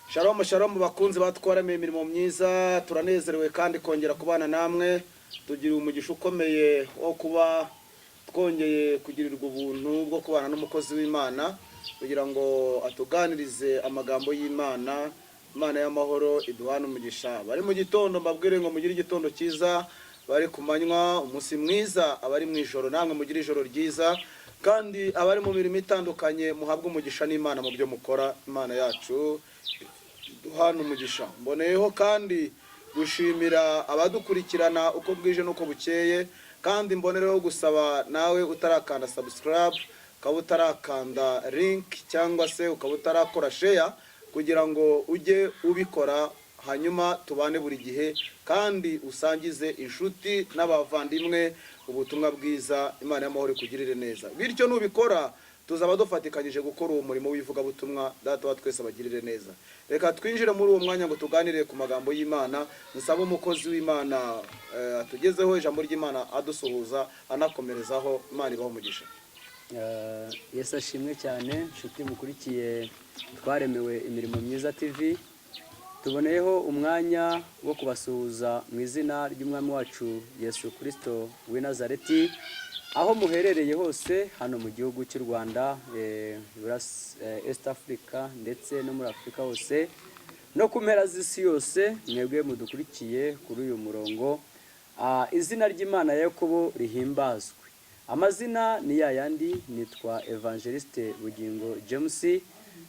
Shalom, shalom, bakunzi batwaramiye imirimo myiza. Turanezerewe kandi kongera kubana namwe. Tugira umugisha ukomeye wo kuba twongeye kugirirwa ubuntu bwo kubana n'umukozi w'Imana kugira ngo atuganirize amagambo y'Imana. Imana y'amahoro iduhane umugisha. Bari mu gitondo, mbabwire ngo mugire igitondo cyiza. Bari ku manywa, umunsi mwiza. Abari mu ijoro, namwe mugire ijoro ryiza. Kandi abari mu mirimo itandukanye, muhabwe umugisha n'Imana mu byo mukora. Imana yacu duhana umugisha. Mboneyeho kandi gushimira abadukurikirana uko bwije n'uko bukeye, kandi mbonereho gusaba nawe utarakanda subscribe, ukaba utarakanda like, cyangwa se ukaba utarakora share, kugira ngo ujye ubikora, hanyuma tubane buri gihe, kandi usangize inshuti n'abavandimwe ubutumwa bwiza. Imana y'amahoro ikugirire neza. Bityo nubikora, tuzaba dufatikanyije gukora uwo murimo w'ivugabutumwa. Data wa twese abagirire neza. Reka twinjire muri uwo mwanya ngo tuganire ku magambo y'Imana. Nsabe umukozi w'Imana atugezeho ijambo ry'Imana, adusuhuza, anakomerezaho. Imana ibaho umugisha. Yesu ashimwe cyane. Inshuti mukurikiye Twaremewe Imirimo Myiza TV, tuboneyeho umwanya wo kubasuhuza mu izina ry'Umwami wacu Yesu Kirisito w'i Nazareti, aho muherereye hose hano mu gihugu cy'u Rwanda, East Africa, ndetse no muri Afurika hose, no ku mpera z'isi yose, mwebwe mudukurikiye kuri uyu murongo. Izina ry'Imana ya Yakobo rihimbazwe. Amazina ni ya yandi, nitwa Evangeliste Bugingo James.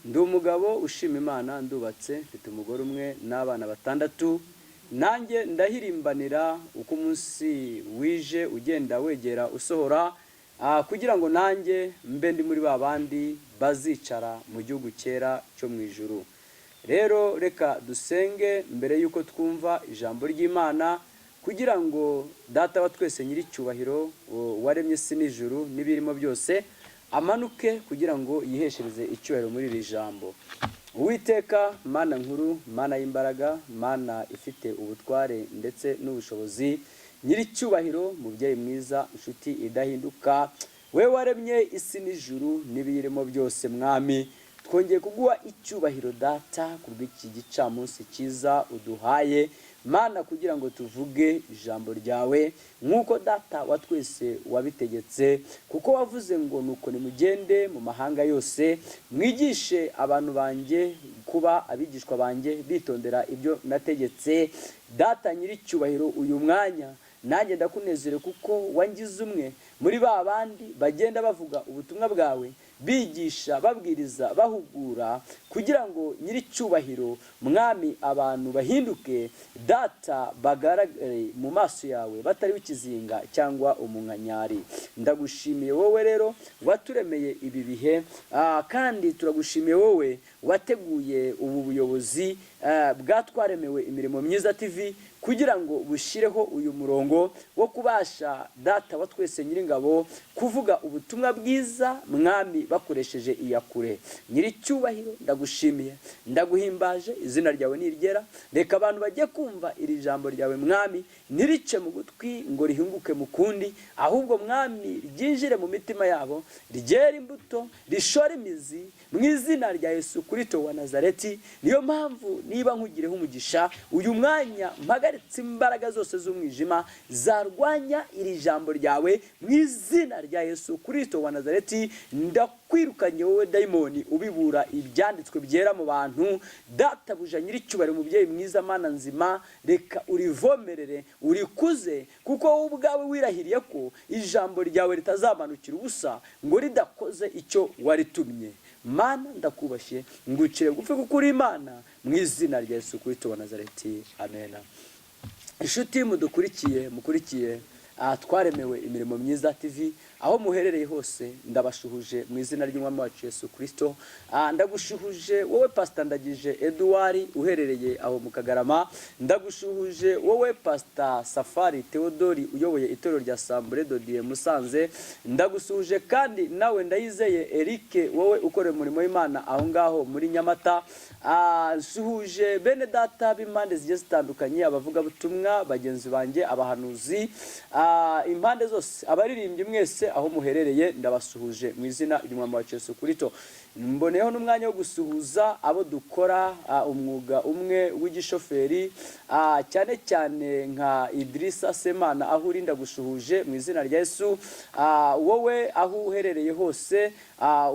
Ndi umugabo ushima Imana, ndubatse, mfite umugore umwe n'abana batandatu. Nanjye ndahirimbanira uko umunsi wije ugenda wegera usohora, kugira ngo nanjye mbe ndi muri ba bandi bazicara mu gihugu cyera cyo mu ijuru. Rero reka dusenge mbere y'uko twumva ijambo ry'Imana, kugira ngo Data wa twese nyir'icyubahiro waremye isi n'ijuru n'ibirimo byose amanuke kugira ngo yiheshereze icyubahiro muri iri jambo. Uwiteka Mana nkuru, Mana y'imbaraga, Mana ifite ubutware ndetse n'ubushobozi, nyir'icyubahiro, mubyeyi mwiza, inshuti idahinduka, we waremye isi n'ijuru n'ibiyirimo byose, Mwami, twongeye kuguha icyubahiro Data ku bw'iki gicamunsi cyiza uduhaye, Mana, kugira ngo tuvuge ijambo ryawe nk'uko Data wa twese wabitegetse, kuko wavuze ngo: "Nuko nimugende mu mahanga yose, mwigishe abantu banjye kuba abigishwa banjye, bitondera ibyo nategetse." Data nyir'icyubahiro, uyu mwanya nanjye ndakunezerewe kuko wangize umwe muri ba bandi bagenda bavuga ubutumwa bwawe, bigisha, babwiriza, bahugura, kugira ngo nyir'icyubahiro Mwami abantu bahinduke, Data, bagaragare mu maso yawe batariho ikizinga cyangwa umunkanyari. Ndagushimiye wowe rero waturemeye ibi bihe, kandi turagushimiye wowe wateguye ubu buyobozi bwa Twaremewe Imirimo Myiza TV kugira ngo bushyireho uyu murongo wo kubasha, Data wa twese nyiringabo, kuvuga ubutumwa bwiza, Mwami, bakoresheje iyakure. Nyiricyubahiro, ndagushimiye, ndaguhimbaje, izina ryawe ni iryera. Reka abantu bajye kumva iri jambo ryawe, Mwami, ntirice mu gutwi ngo rihinguke mu kundi, ahubwo Mwami ryinjire mu mitima yabo, ryere imbuto, rishore imizi mu izina rya Yesu Kristo wa Nazareti. Niyo mpamvu niba nkugireho umugisha uyu mwanya, mpagaritse imbaraga zose z'umwijima zarwanya iri jambo ryawe mu izina rya Yesu Kristo wa Nazareti. Ndakwirukanye wowe dayimoni ubibura ibyanditswe byera mu bantu. Databuja nyiricyubahiro, umubyeyi mwiza, Mana nzima, reka urivomerere, urikuze, kuko wowe ubwawe wirahiriye ko ijambo ryawe ritazamanukira ubusa ngo ridakoze icyo waritumye. Mana, ndakubashye, ngucire bugufi kuko uri Imana, mu izina rya Yesu Kristo wa Nazareti, amena. Inshuti mudukurikiye, mukurikiye Twaremewe Imirimo Myiza TV, aho muherereye hose ndabashuhuje mu izina ry'Umwami wacu Yesu Kristo. Ndagushuhuje wowe Pasita Ndagije Eduwari uherereye aho mu Kagarama. Ndagushuhuje wowe Pasita Safari Theodori uyoboye itorero rya Assemblée de Dieu Musanze. Ndagusuhuje kandi nawe Ndayizeye Eric, wowe ukorera umurimo w'Imana aho ngaho muri Nyamata. Nsuhuje bene data b'impande zigiye zitandukanye, abavugabutumwa bagenzi banjye, abahanuzi, impande zose, abaririmbyi mwese aho muherereye, ndabasuhuje mu izina ry'Umwami wacu Yesu Kristo. Mboneyeho n'umwanya wo gusuhuza abo dukora umwuga umwe w'igishoferi, cyane cyane nka Idrissa Semana, aho uri ndagushuhuje mu izina rya Yesu. Wowe aho uherereye hose,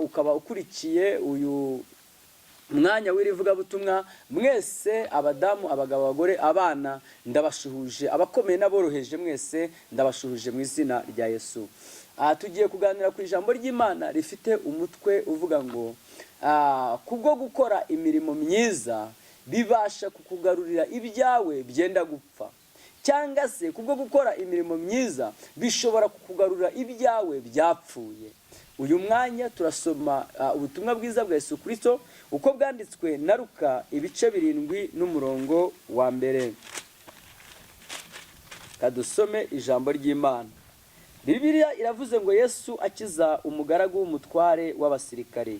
ukaba ukurikiye uyu mwanya w'irivugabutumwa, mwese, abadamu, abagabo, abagore, abana, ndabashuhuje, abakomeye n'aboroheje, mwese ndabashuhuje mu izina rya Yesu. Tugiye kuganira ku ijambo ry'Imana rifite umutwe uvuga ngo kubwo gukora imirimo myiza bibasha kukugarurira ibyawe byenda gupfa, cyangwa se kubwo gukora imirimo myiza bishobora kukugarurira ibyawe byapfuye. Uyu mwanya turasoma ubutumwa bwiza bwa Yesu Kristo uko bwanditswe na Luka, ibice 7 n'umurongo wa 1. Kadusome ijambo ry'Imana. Bibiliya iravuze ngo: "Yesu akiza umugaragu w'umutware w'abasirikare.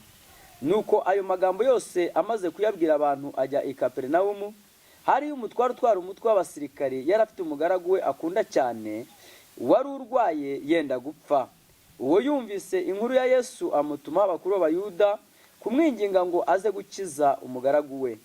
Nuko ayo magambo yose amaze kuyabwira abantu, ajya i Kaperinawumu. Hariyo umutware utwara umutwe w'abasirikare, yari afite umugaragu we akunda cyane, wari urwaye yenda gupfa. Uwo yumvise inkuru ya Yesu, amutumaho abakuru b'Abayuda kumwinginga ngo aze gukiza umugaragu we.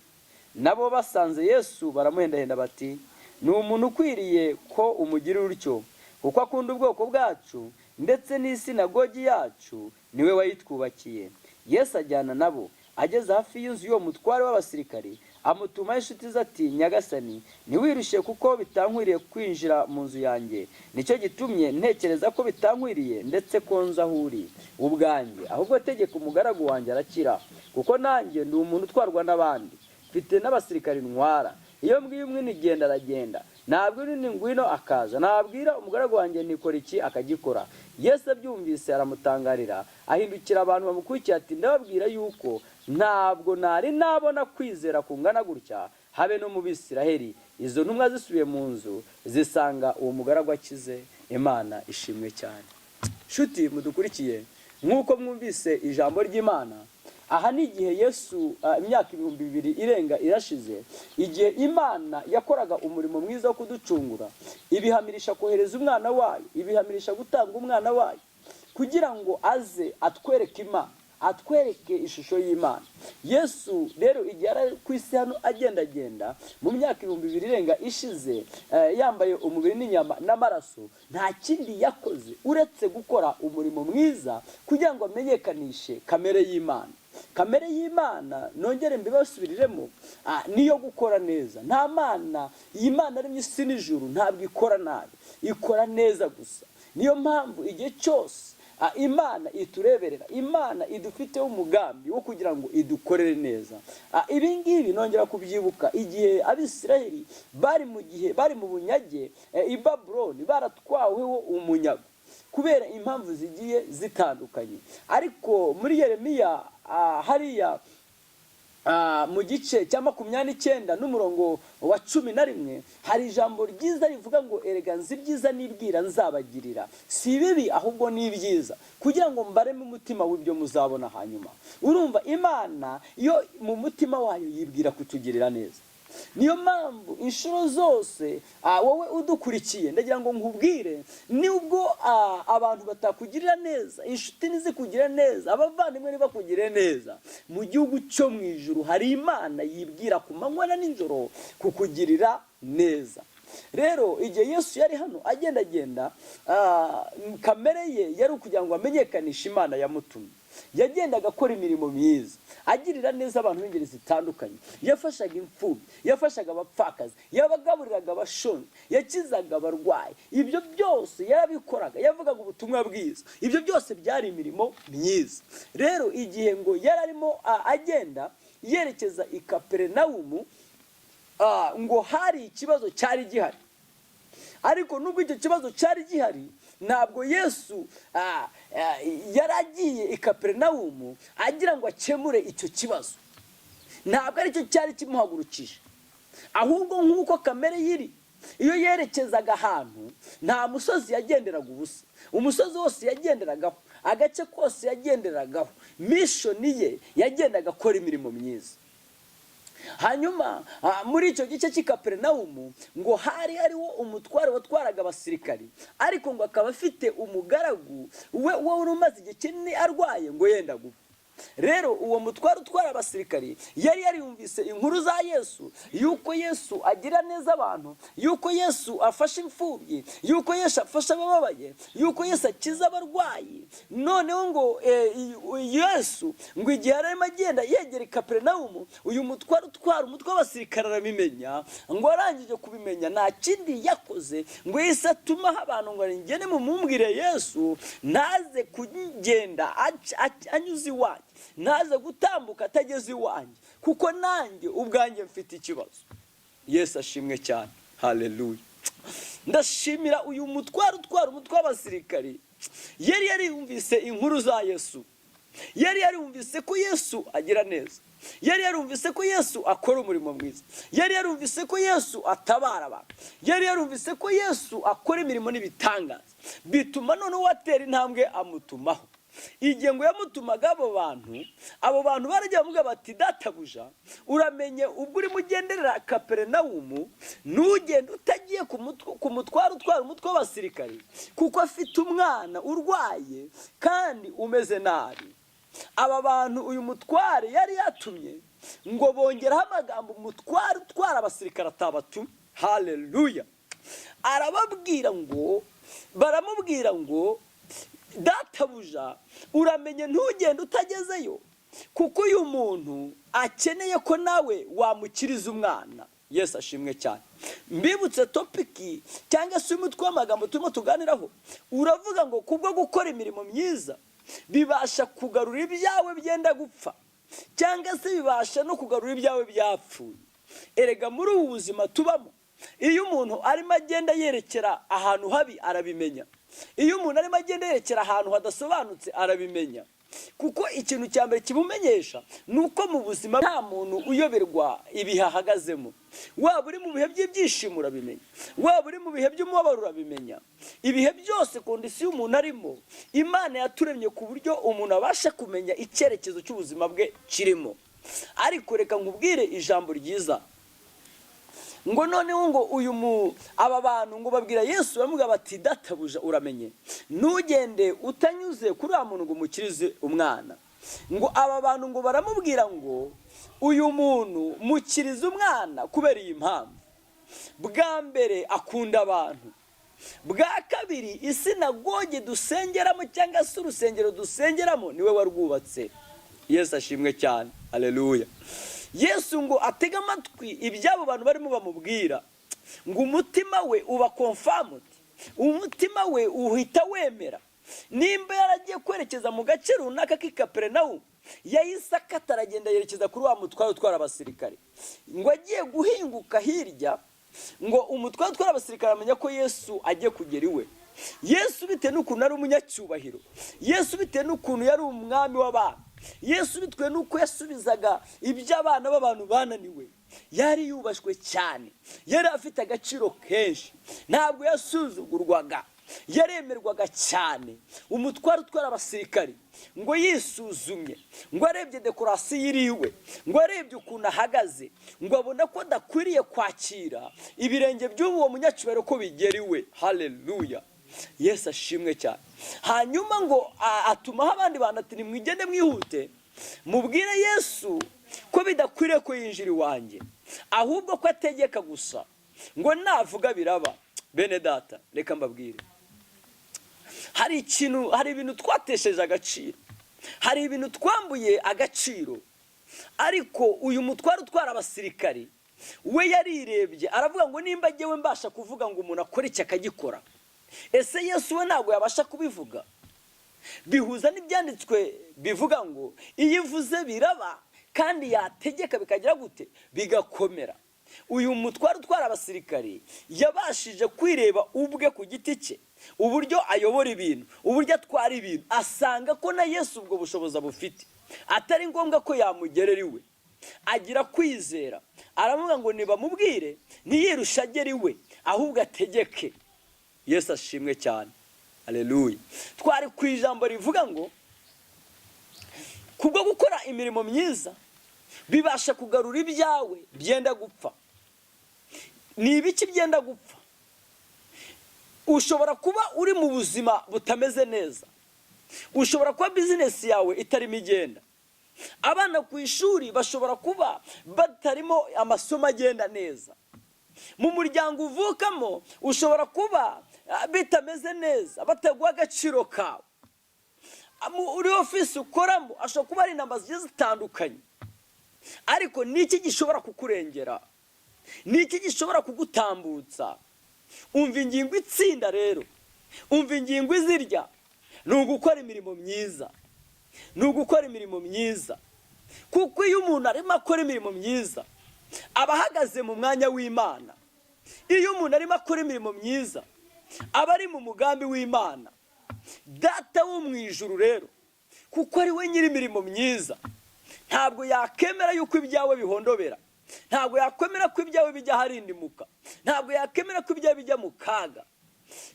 Nabo basanze Yesu baramuhendahenda bati: 'Ni umuntu ukwiriye ko umugirira utyo, kuko akunda ubwoko bwacu, ndetse n'isinagogi yacu niwe wayitwubakiye.' Yesu ajyana nabo. Ageze hafi y'inzu y'uwo mutware w'abasirikari, amutumaho inshuti ze ati: 'Nyagasani, ntiwirushye kuko bitankwiriye kwinjira mu nzu yanjye. Nicyo gitumye ntekereza ko bitankwiriye ndetse ko nza aho uri ubwanjye. Ahubwo tegeka, umugaragu wanjye arakira. Kuko nanjye ndi umuntu utwarwa n'abandi, mfite n'abasirikari ntwara. Iyo mbwiye umwe nti genda, aragenda, nabwira undi ngwino, akaza, nabwira umugaragu wanjye nti kora iki, akagikora.' Yesu abyumvise aramutangarira, ahindukira abantu bamukurikiye ati: 'Ndababwira yuko ntabwo nari nabona kwizera kungana gutya, habe no mu Bisiraheli.' Izo ntumwa zisubiye mu nzu, zisanga uwo mugaragu akize." Imana ishimwe cyane. Nshuti mudukurikiye, nk'uko mwumvise ijambo ry'Imana, aha ni igihe Yesu, imyaka 2000 irenga irashize, igihe Imana yakoraga umurimo mwiza wo kuducungura, ibihamirisha kohereza umwana wayo, ibihamirisha gutanga umwana wayo kugira ngo aze atwereke Imana, atwereke ishusho y'Imana. Yesu rero, igihe yari ku isi hano agendagenda mu myaka 2000 irenga ishize, yambaye umubiri n'inyama n'amaraso, nta kindi yakoze uretse gukora umurimo mwiza kugira ngo amenyekanishe kamere y'Imana. Kamere y'Imana, nongere mbibasubiriremo, niyo gukora neza. Nta mana, iyi Mana aremye isi n'ijuru, ntabwo ikora nabi, ikora neza gusa. Niyo mpamvu igihe cyose Imana itureberera, Imana idufiteho umugambi wo kugira ngo idukorere neza. Ibi ngibi nongera kubyibuka igihe Abisiraheli bari mu gihe bari mu bunyage i Babuloni, baratwaweho umunyago kubera impamvu zigiye zitandukanye. Ariko muri Yeremiya hariya mu gice cya 29 n'umurongo wa 11, hari ijambo ryiza rivuga ngo: "Erega nzi ibyiza nibwira nzabagirira, si ibibi ahubwo ni ibyiza, kugira ngo mbareme umutima w'ibyo muzabona hanyuma." Urumva, Imana iyo mu mutima wayo yibwira kutugirira neza. Niyo mpamvu inshuro zose, wowe udukurikiye, ndagira ngo nkubwire: nubwo abantu batakugirira neza, inshuti ntizikugire neza, abavandimwe ntibakugire neza, mu gihugu cyo mu ijuru hari Imana yibwira ku manywa na nijoro kukugirira neza. Rero igihe Yesu yari hano agendagenda, kamere ye yari ukugira ngo amenyekanishe Imana yamutumye. Yagendaga akora imirimo myiza, agirira neza abantu b'ingeri zitandukanye. Yafashaga imfubyi, yafashaga abapfakazi, yabagaburiraga abashonje, yakizaga abarwayi. Ibyo byose yarabikoraga. Yavugaga ubutumwa bwiza. Ibyo byose byari imirimo myiza. Rero igihe ngo yari arimo agenda yerekeza i Kaperinawumu, ngo hari ikibazo cyari gihari. Ariko nubwo icyo kibazo cyari gihari, ntabwo Yesu yari agiye i Kaperinawumu agira ngo akemure icyo kibazo. Ntabwo aricyo cyari kimuhagurukije. Ahubwo nk'uko kamere yiri, iyo yerekezaga ahantu, nta musozi yagenderaga ubusa. Umusozi wose yagenderagaho, agace kose yagenderagaho, mission ye yagendaga akora imirimo myiza. Hanyuma muri icyo gice cy'i Kaperinawumu ngo hari hariho umutware watwaraga abasirikari, ariko ngo akaba afite umugaragu we wari umaze igihe kinini arwaye, ngo yenda gupfa. Rero uwo mutware utwara abasirikari yari yariyumvise inkuru za Yesu, yuko Yesu agira neza abantu, yuko Yesu afasha imfubyi, yuko Yesu afasha abababaye, yuko Yesu akiza abarwayi. Noneho ngo Yesu ngo igihe arimo agenda yegera i Kaperinawumu, uyu mutware utwara umutwe w'abasirikare arabimenya. Ngo arangije kubimenya, nta kindi yakoze, ngo yahise atumaho abantu ngo ngende mumumbwire Yesu ntaze kugenda anyuze iwanjye, ntaze gutambuka atageze iwanjye, kuko nanjye ubwanjye mfite ikibazo. Yesu ashimwe cyane, haleluya. Ndashimira uyu mutware utwara umutwe w'abasirikari. Yari yarumvise inkuru za Yesu, yari yarumvise ko Yesu agira neza, yari yarumvise ko Yesu akora umurimo mwiza, yari yarumvise ko Yesu atabara abantu, yari yarumvise ko Yesu akora imirimo n'ibitangaza. Bituma noneho atera intambwe amutumaho. Igihe ngo yamutumaga abo bantu, abo bantu baragiye bamubwira bati: "Databuja, uramenye ubwo urimo ugenderera Kaperinawumu, ntugende utagiye ku mutware utwara umutwe w'abasirikari, kuko afite umwana urwaye kandi umeze nabi." Aba bantu uyu mutware yari yatumye ngo bongeraho amagambo umutware utwara abasirikare atabatumye. Haleluya! Arababwira ngo, baramubwira ngo: "Databuja, uramenye ntugende utagezeyo, kuko uyu muntu akeneye ko nawe wamukiriza umwana." Yesu ashimwe cyane. Mbibutse topic cyangwa se umutwe w'amagambo turimo tuganiraho uravuga ngo kubwo gukora imirimo myiza bibasha kugarura ibyawe byenda gupfa, cyangwa se bibasha no kugarura ibyawe byapfuye. Erega muri ubu buzima tubamo, iyo umuntu arimo agenda yerekera ahantu habi arabimenya, iyo umuntu arimo agenda yerekera ahantu hadasobanutse arabimenya, kuko ikintu cya mbere kimumenyesha ni uko mu buzima nta muntu uyoberwa ibihe ahagazemo. Waba uri mu bihe by'ibyishimo urabimenya, waba uri mu bihe by'umubabaro urabimenya. Ibihe byose, condition umuntu arimo, Imana yaturemye ku buryo umuntu abasha kumenya icyerekezo cy'ubuzima bwe kirimo. Ariko reka nkubwire ijambo ryiza ngo noneho ngo uyu mu aba bantu ngo babwira Yesu, bamubwira bati: "Databuja, uramenye ntugende utanyuze kuri uriya muntu ngo umukirize umwana." Ngo aba bantu ngo baramubwira ngo: "Uyu muntu mukirize umwana kubera iyi mpamvu: bwa mbere akunda abantu, bwa kabiri isinagoge dusengeramo cyangwa se urusengero dusengeramo niwe warwubatse." Yesu ashimwe cyane, aleluya. Yesu ngo atege amatwi iby'abo bantu barimo bamubwira, ngo umutima we uba confirmed, umutima we uhita wemera. Nimba yaragiye kwerekeza mu gace runaka k'i Kaperinawumu, yahise akata aragenda yerekeza kuri wa mutware utwara abasirikare. Ngo agiye guhinguka hirya, ngo umutware utwara abasirikare amenya ko Yesu agiye kugera iwe. Yesu bitewe n'ukuntu ari umunyacyubahiro, Yesu bitewe n'ukuntu yari umwami w'abantu, Yesu bitewe n'uko yasubizaga ibyo abana b'abantu bananiwe, yari yubashywe cyane, yari afite agaciro kenshi, ntabwo yasuzugurwaga, yaremerwaga cyane. Umutware utwara abasirikari ngo yisuzumye, ngo arebye décoration iri iwe, ngo arebye ukuntu ahagaze, ngo abona ko adakwiriye kwakira ibirenge by'uwo munyacyubahiro ko bigera iwe. Haleluya, Yesu ashimwe cyane. Hanyuma ngo atumaho abandi bantu ati: "Nimwigende mwihute, mubwire Yesu ko bidakwiriye ko yinjira iwanjye, ahubwo ko ategeka gusa, ngo navuga biraba." Bene data, reka mbabwire, hari ikintu, hari ibintu twatesheje agaciro, hari ibintu twambuye agaciro. Ariko uyu mutware utwara abasirikari we yarirebye aravuga ngo: "Nimba agewe mbasha kuvuga ngo umuntu akore iki akagikora, ese Yesu we ntabwo yabasha kubivuga?" Bihuza n'ibyanditswe bivuga ngo iyo ivuze biraba, kandi yategeka bikagira gute? Bigakomera. Uyu mutware utwara abasirikari yabashije kwireba ubwe ku giti cye, uburyo ayobora ibintu, uburyo atwara ibintu, asanga ko na Yesu ubwo bushobozi abufite, atari ngombwa ko yamugerera iwe. Agira kwizera, aravuga ngo nibamubwire ntiyirushe agera iwe, ahubwo ategeke. Yesu ashimwe cyane, aleluya. Twari ku ijambo rivuga ngo kubwo gukora imirimo myiza bibasha kugarura ibyawe byenda gupfa. Ni ibiki byenda gupfa? Ushobora kuba uri mu buzima butameze neza, ushobora kuba business yawe itarimo igenda. Abana ku ishuri bashobora kuba batarimo amasomo agenda neza. Mu muryango uvukamo ushobora kuba bitameze neza, bataguha agaciro kawe. Muri ofisi ukoramo ashobora kuba ari inama zigiye zitandukanye. Ariko ni iki gishobora kukurengera? Ni iki gishobora kugutambutsa? Umva ingingo itsinda rero, umva ingingo izirya, ni ugukora imirimo myiza, ni ugukora imirimo myiza. Kuko iyo umuntu arimo akora imirimo myiza, aba ahagaze mu mwanya w'Imana. Iyo umuntu arimo akora imirimo myiza, aba ari mu mugambi w'Imana. Data wo mu ijuru rero, kuko ari we nyiri imirimo myiza, ntabwo yakemera yuko ibyawe bihondobera, ntabwo yakwemera ko ibyawe bijya aharindimuka, ntabwo yakemera ko ibyawe bijya mu kaga.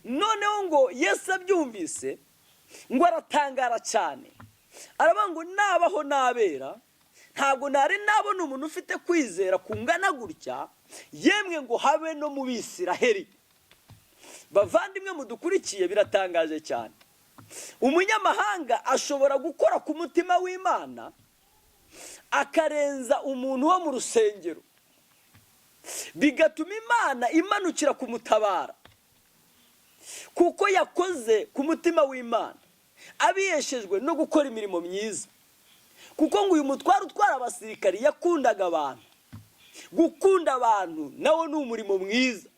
Noneho ngo Yesu abyumvise, ngo aratangara cyane, aravuga ngo nabaho nabera, ntabwo nari nabona umuntu ufite kwizera kungana gutya, yemwe ngo habe no mu Bisiraheli. Bavandimwe mudukurikiye, biratangaje cyane. Umunyamahanga ashobora gukora ku mutima w'Imana akarenza umuntu wo mu rusengero, bigatuma Imana imanukira kumutabara, kuko yakoze ku mutima w'Imana abiheshejwe no gukora imirimo myiza. Kuko ngo uyu mutware utwara abasirikari yakundaga abantu. Gukunda abantu nawo ni umurimo mwiza.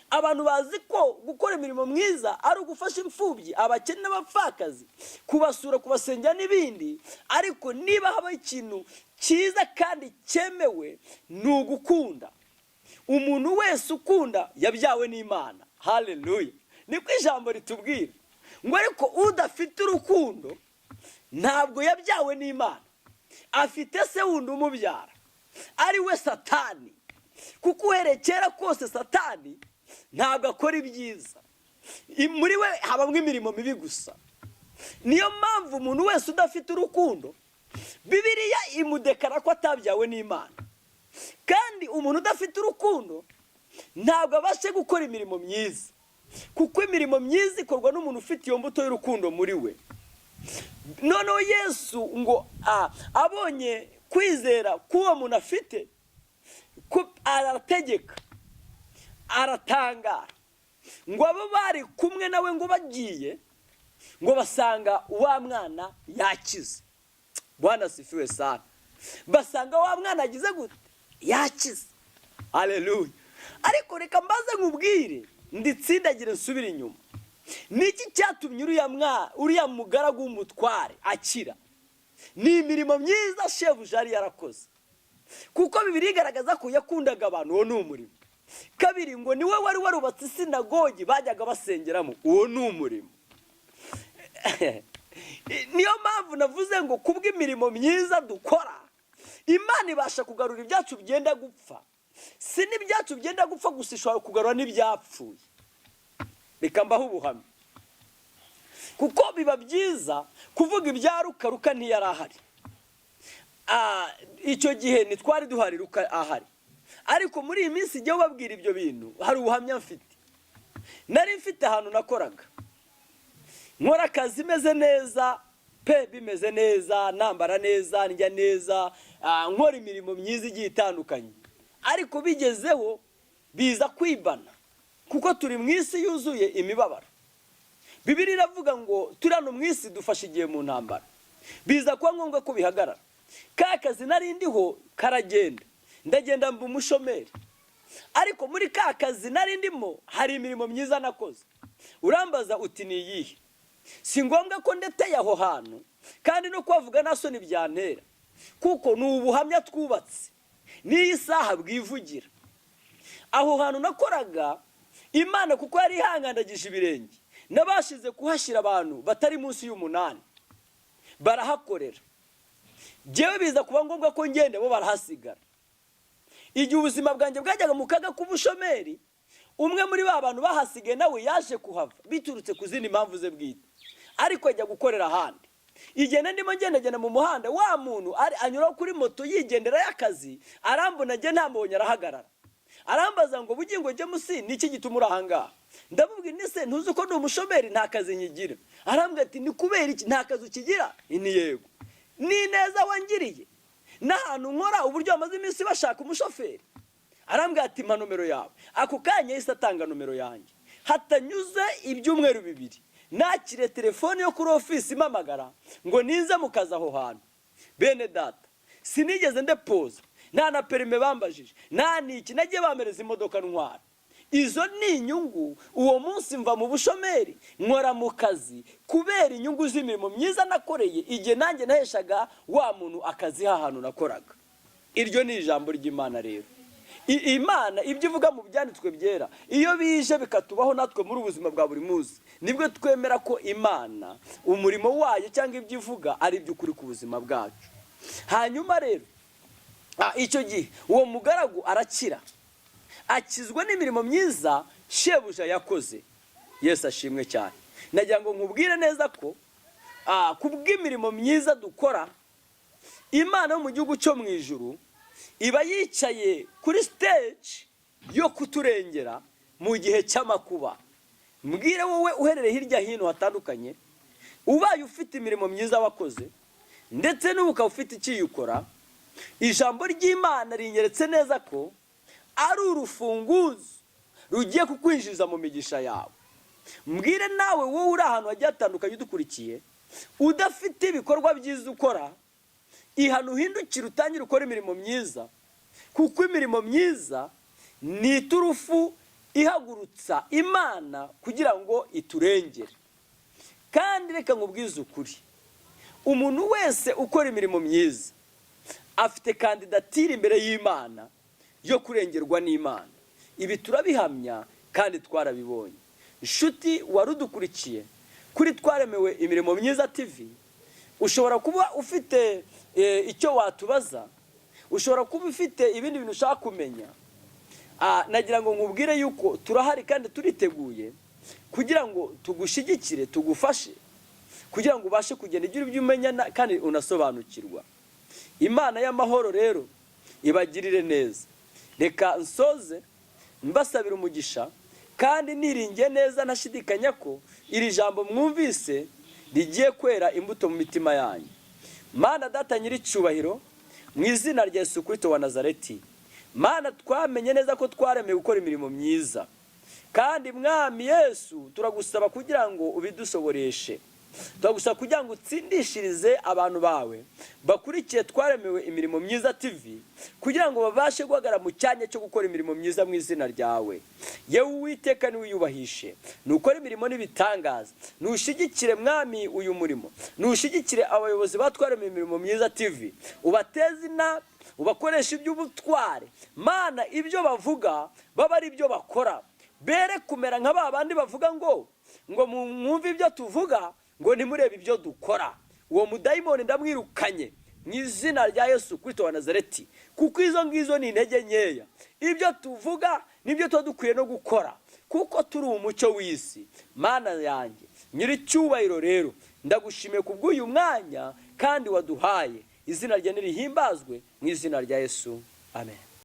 Abantu bazi ko gukora imirimo myiza ari ugufasha imfubyi, abakene n'abapfakazi, kubasura, kubasengera n'ibindi. Ariko niba habaho ikintu cyiza kandi cyemewe, ni ugukunda. Umuntu wese ukunda yabyawe n'Imana. Haleluya! Niko ijambo ritubwira ngo ariko udafite urukundo ntabwo yabyawe n'Imana, afite se wundi umubyara, ari we Satani. Kuko uhereye kera kose Satani ntabwo akora ibyiza, muri we habamo imirimo mibi gusa. Niyo mpamvu umuntu wese udafite urukundo, Bibiliya imudekara ko atabyawe n'Imana. Kandi umuntu udafite urukundo ntabwo abasha gukora imirimo myiza, kuko imirimo myiza ikorwa n'umuntu ufite iyo mbuto y'urukundo muri we. Noneho Yesu ngo abonye kwizera k'uwo muntu afite, arategeka, aratangara. Ngo abo bari kumwe nawe ngo bagiye, ngo basanga wa mwana yakize. Bwana asifiwe sana. Basanga wa mwana agize gute? Yakize. Haleluya! Ariko reka mbaze nkubwire, nditsindagire nsubire inyuma. Niki cyatumye uriya mugaragu w'umutware akira? Ni imirimo myiza shebuja yari yarakoze, kuko Bibiliya igaragaza ko yakundaga abantu. Uwo ni umurimo. Kabiri, ngo niwe wari warubatse isinagogi bajyaga basengeramo. Uwo ni umurimo. Niyo mpamvu navuze ngo kubw'imirimo myiza dukora, Imana ibasha kugarura ibyacu byenda gupfa. Si n'ibyacu byenda gupfa gusa, ishobora kugarura n'ibyapfuye. Reka mbaho ubuhamya, kuko biba byiza kuvuga ibya Ruka. Ruka ntiyari ahari. Icyo gihe ntitwari duhari Ruka ahari, ariko muri iyi minsi ijya ubabwira ibyo bintu, hari ubuhamya mfite. Nari mfite ahantu nakoraga, nkora akazi meze neza pe, bimeze neza, nambara neza, ndya neza, nkora imirimo myiza igiye itandukanye. Ariko bigezeho biza kwibana, kuko turi mu isi yuzuye imibabaro. Bibiliya iravuga ngo turi hano mu isi dufashe igihe mu ntambara. Biza kuba ngombwa ko bihagarara. Ka kazi nari ndiho karagenda, ndagenda mba umushomeri. Ariko muri ka kazi nari ndimo hari imirimo myiza nakoze. Urambaza uti ni iyihe? Si ngombwa ko ndeteye aho hantu, kandi no kuhavuga nta soni byantera, kuko ni ubuhamya twubatse n'iyi saha bwivugira. Aho hantu nakoraga, Imana kuko yari ihangandagije ibirenge, nabashize kuhashyira abantu batari munsi y'umunani barahakorera. Njyewe biza kuba ngombwa ko ngenda, bo barahasigara. Igihe ubuzima bwanjye bwajyaga mu kaga k'ubushomeri, umwe muri ba bantu bahasigaye nawe yaje kuhava biturutse ku zindi mpamvu ze bwite, ariko ajya gukorera ahandi. Igihe ndimo ngendagenda mu muhanda, wa muntu anyura kuri moto yigendera y'akazi, arambona, njye ntamubonye, arahagarara, arambaza ngo: "Bugingo James, ni iki gituma uri ahangaha?" Ndamubwira nti: "Se ntuzi ko ndi umushomeri, nta kazi nkigira?" Arambwira ati: "Ni kubera iki nta kazi ukigira?" Ni yego. N'ineza wangiriye n'ahantu nkora, uburyo bamaze iminsi bashaka umushoferi." Arambwira ati: "Mpa nomero yawe." Ako kanya yahise atanga nomero yanjye. Hatanyuze ibyumweru 2, nakiriye telefone yo kuri ofisi impamagara ngo nize mu kazi aho hantu. Bene data, sinigeze ndepoza, nta na permis bambajije, nta niki. Nagiye bamereza imodoka ntwara. Izo ni inyungu. Uwo munsi mva mu bushomeri, nkora mu kazi kubera inyungu z'imirimo myiza nakoreye igihe nanjye naheshaga wa muntu akazi ahantu nakoraga. Iryo ni ijambo ry'Imana. Rero Imana ibyo ivuga mu byanditswe byera, iyo bije bikatubaho natwe muri ubuzima bwa buri munsi, nibwo twemera ko Imana umurimo wayo cyangwa ibyo ivuga ari iby'ukuri ku buzima bwacu. Hanyuma rero icyo gihe uwo mugaragu arakira, akizwa n'imirimo myiza shebuja yakoze. Yesu ashimwe cyane. Nagira ngo nkubwire neza ko ku bw'imirimo myiza dukora, Imana yo mu gihugu cyo mu ijuru iba yicaye kuri stage yo kuturengera mu gihe cy'amakuba. Mbwire wowe uherereye hirya hino hatandukanye, ubaye ufite imirimo myiza wakoze, ndetse n'ubu ukaba ufite ikiyikora, ijambo ry'Imana rinyeretse neza ko ari urufunguzo rugiye kukwinjiza mu migisha yawe. Mbwire nawe wowe uri ahantu hagiye hatandukanye udukurikiye, udafite ibikorwa byiza ukora, ihana, uhindukire, utangire ukora imirimo myiza, kuko imirimo myiza ni iturufu ihagurutsa Imana kugira ngo iturengere. Kandi reka nkubwize ukuri, umuntu wese ukora imirimo myiza afite kandidatire imbere y'Imana yo kurengerwa n'Imana. Ibi turabihamya kandi twarabibonye. Inshuti wari udukurikiye kuri Twaremewe Imirimo Myiza TV, ushobora kuba ufite icyo watubaza, ushobora kuba ufite ibindi bintu ushaka kumenya. Nagira ngo nkubwire yuko turahari kandi turiteguye kugira ngo tugushyigikire, tugufashe kugira ngo ubashe kugenda ugira ibyo umenya kandi unasobanukirwa. Imana y'amahoro rero ibagirire neza. Reka nsoze mbasabira umugisha, kandi niringiye neza ntashidikanya ko iri jambo mwumvise rigiye kwera imbuto mu mitima yanyu. Mana Data nyir'icyubahiro, mu izina rya Yesu Kristo wa Nazareti, Mana, twamenye neza ko twaremewe gukora imirimo myiza, kandi Mwami Yesu, turagusaba kugira ngo ubidushoboreshe. Turagusaba kugira ngo utsindishirize abantu bawe bakurikiye Twaremewe Imirimo Myiza TV, kugira ngo babashe guhagarara mu cyanya cyo gukora imirimo myiza mu izina ryawe. Yewe Uwiteka, niwiyubahishe, nukora imirimo n'ibitangaza, nushyigikire, Mwami, uyu murimo, nushyigikire abayobozi ba Twaremewe Imirimo Myiza TV, ubateze inama, ubakoresha iby'ubutware. Mana, ibyo bavuga baba ari ibyo bakora, bere kumera nka ba bandi bavuga ngo mwumve ibyo tuvuga, ngo ntimurebe ibyo dukora. Uwo mudayimoni ndamwirukanye mu izina rya Yesu Kristo wa Nazareti, kuko izo ngizo ni intege nkeya. Ibyo tuvuga nibyo tuba dukwiye no gukora, kuko turi umucyo w'isi. Mana yanjye nyir'icyubahiro, rero ndagushimiye ku bw'uyu mwanya kandi waduhaye. Izina rye nirihimbazwe mu izina rya Yesu, amen.